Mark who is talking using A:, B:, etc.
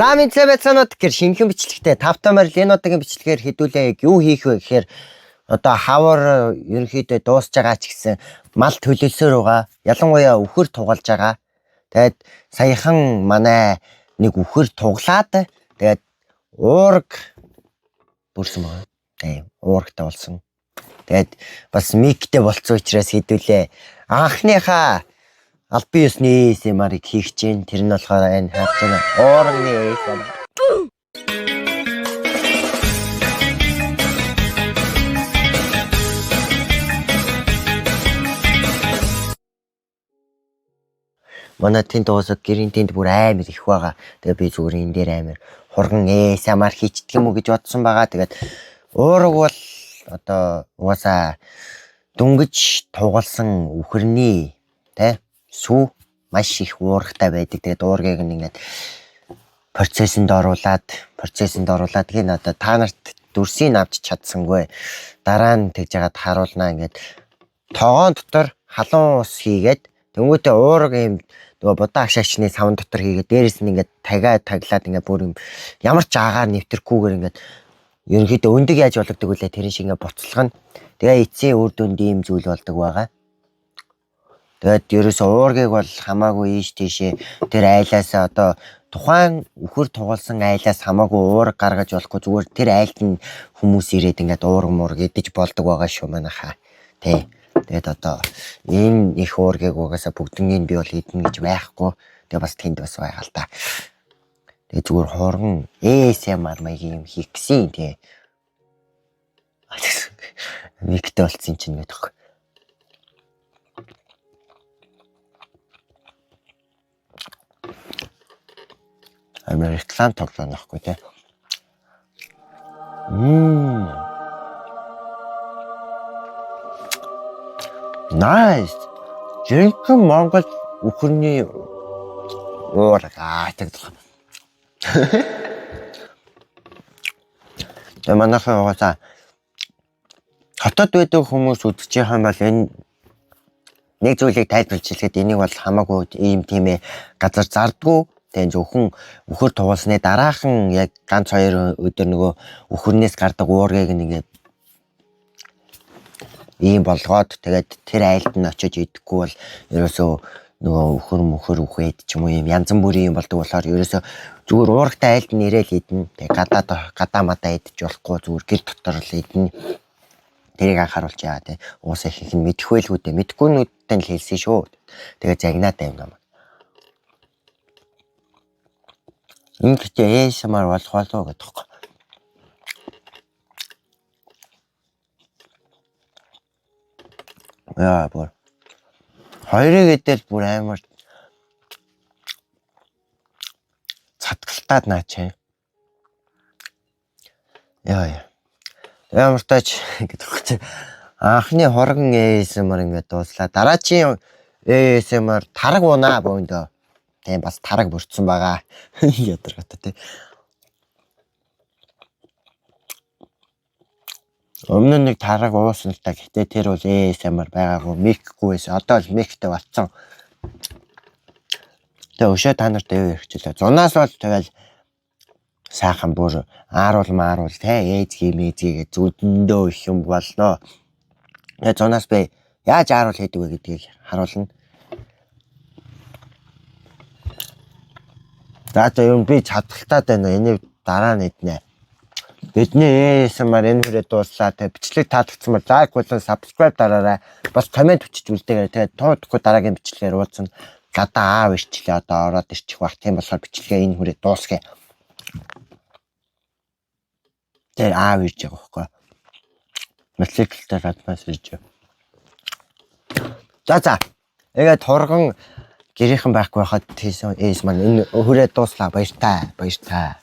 A: За мэдсэ байцаанууд гэхэр шинэхэн бичлэгтэй тавтай морил энэ удаагийн бичлэгээр хэдүүлээ яг юу хийх вэ гэхээр одоо хавар ерөнхийдөө дуусж байгаа ч гэсэн мал төлөлсөөр байгаа. Ялангуяа үхэр тугалж байгаа. Тэгээд саяхан манай нэг үхэр туглаад тэгээд уураг бүрсэн байгаа. Тийм, уурагтай болсон. Тэгээд бас миктэй болцсон учраас хэдүүлээ анхныхаа албан ёсны ASMR-ыг хийх чинь тэр нь болохоор энэ харж байна. Уурагны ASMR. Манай тэнд уусаа гэрийн тэнд бүр амар их байгаа. Тэгээ би зүгээр энэ дээр амар хурган ASMR хийчдэг юм уу гэж бодсон байгаа. Тэгээд уураг бол одоо угаасаа дөнгөж тугалсан үхэрний тэ сүү маш их уургатай байдаг. Тэгээд уургийг ингээд процессэнд оруулаад гин одоо та нарт дүрсийг авч чадсангүй. Дараа нь тэгж яагаад харуулнаа ингээд тогоон дотор халуун ус хийгээд тэнгуүтээ уурга юм нөгөө будаа агшаачны савн дотор хийгээд дээрэс нь ингээд тагаа таглаад ингээд бүр юм ямар ч агаар нэвтрэхгүйгээр ингээд ерөнхийдөө өндөг яаж болгодог вүлээ тэрэн шиг ингээд буцалгана. Тэгээ эцсийн үр дүнд ийм зүйл болдог байгаа. Тэгээд ерөөсөө уургийг бол хамаагүй ийш тийшээ тэр айлаасаа одоо тухайн үхэр тугалсан айлаас хамаагүй уурга гаргаж болохгүй зүгээр тэр айлд нь хүмүүс ирээд ингээд уурга муурга идэж болдог байгаа шүү манайхаа. Тэ. Тэгээд одоо энэ их уургийг угаасаа бүгднийг би бол идэнэ гэж байхгүй. Тэгээ бас тэнд бас байгаа л та. Тэгээ зүгээр хурган ASMR маягийн юм хийх гэсэн тий. Миктэй болцсон чинь гэдэг. Амар реклам тоглоно байхгүй тий. Nice. Жинхэнэ Монгол үхэрний уурга тэгдэг. Тэгээ манайхан угаасаа хотод байдаг хүмүүс үзэж байгаа юм бол энэ нэг зүйлийг тайлбарлаж хэлэхэд энийг бол хамаагүй ийм тийм ээ газар зардггүй. Тэгээ зөвхөн үхэр тугалсны дараахан яг ганц хоёр өдөр нөгөө үхэрнээс гардаг уургийг ингээд ийм болгоод тэгээд тэр айлд нь очиж идэхгүй бол ерөөсөө нөгөө үхэр мөхөр үхээд ч юм уу ийм янз бүрийн юм болдог болохоор ерөөсөө зүгээр уурагтай айлд нь ирээл идэнэ. Тэгээ гадаа мадаа идэж болохгүй зүгээр гэр дотор л идэнэ. Тэрийг анхааруулж яа тий. Уусаа их нь мэдэх байлгүй дээ. Мэдхгүйнүүдтэй л хэлсэн шүү. Тэгээ загнаад юм намайг. Энэ гэхдээ ASMR болох болов гэдэг юм. Яа бүр. Хоёрыг идэл бүр амар цадгалтаад наачаа. Яа яа. Ямар тач гэдэг чи анхны хурган ASMR ингээд дууслаа. Дараачийн ASMR тараг унаа бөөндөө. Тийм бас тараг бүрдсэн байгаа. Ядаргатай тий. Өмнө нь нэг тараг уусан л та. Гэтэ тэр бол ASMR байгаагүй, микгүй байсан. Одоо л миктэй болцсон. Тэгээ өшөө та нарт юу ярих чилээ. Зунаас бол тэгэл сайхан бүр ааруул мааруул те ээзги мэзги гэж зүдэндөө их юм болноо. Тэгээ зунаас би яаж ааруул хийдэг вэ гэдгийг харуулна. За за юм би чадалтаад байна. Энийг дараа нь иднэ. Бидний ASMR энэ хүрээ дууслаа. Тэгээ бичлэг таалагдсан бол лайк болон subscribe дараарай. Бас комент бичиж үлдээгээрэй. Тэгээ туудахгүй дараагийн бичлэгээр уулзна. Гадаа аав ирчлээ одоо ороод ирчих бах. Тийм болохоор бичлэгээ энэ хүрээ дуусгая. Тэр аав ирж байгаа байхгүй. Мотоциклтэй гаднаас ирж байгаа. За за. Тэгээд хурган гэрийнхэн байхгүй хахад тийсэн ASMR энэ хүрээ дууслаа. Баяртай. Баяртай.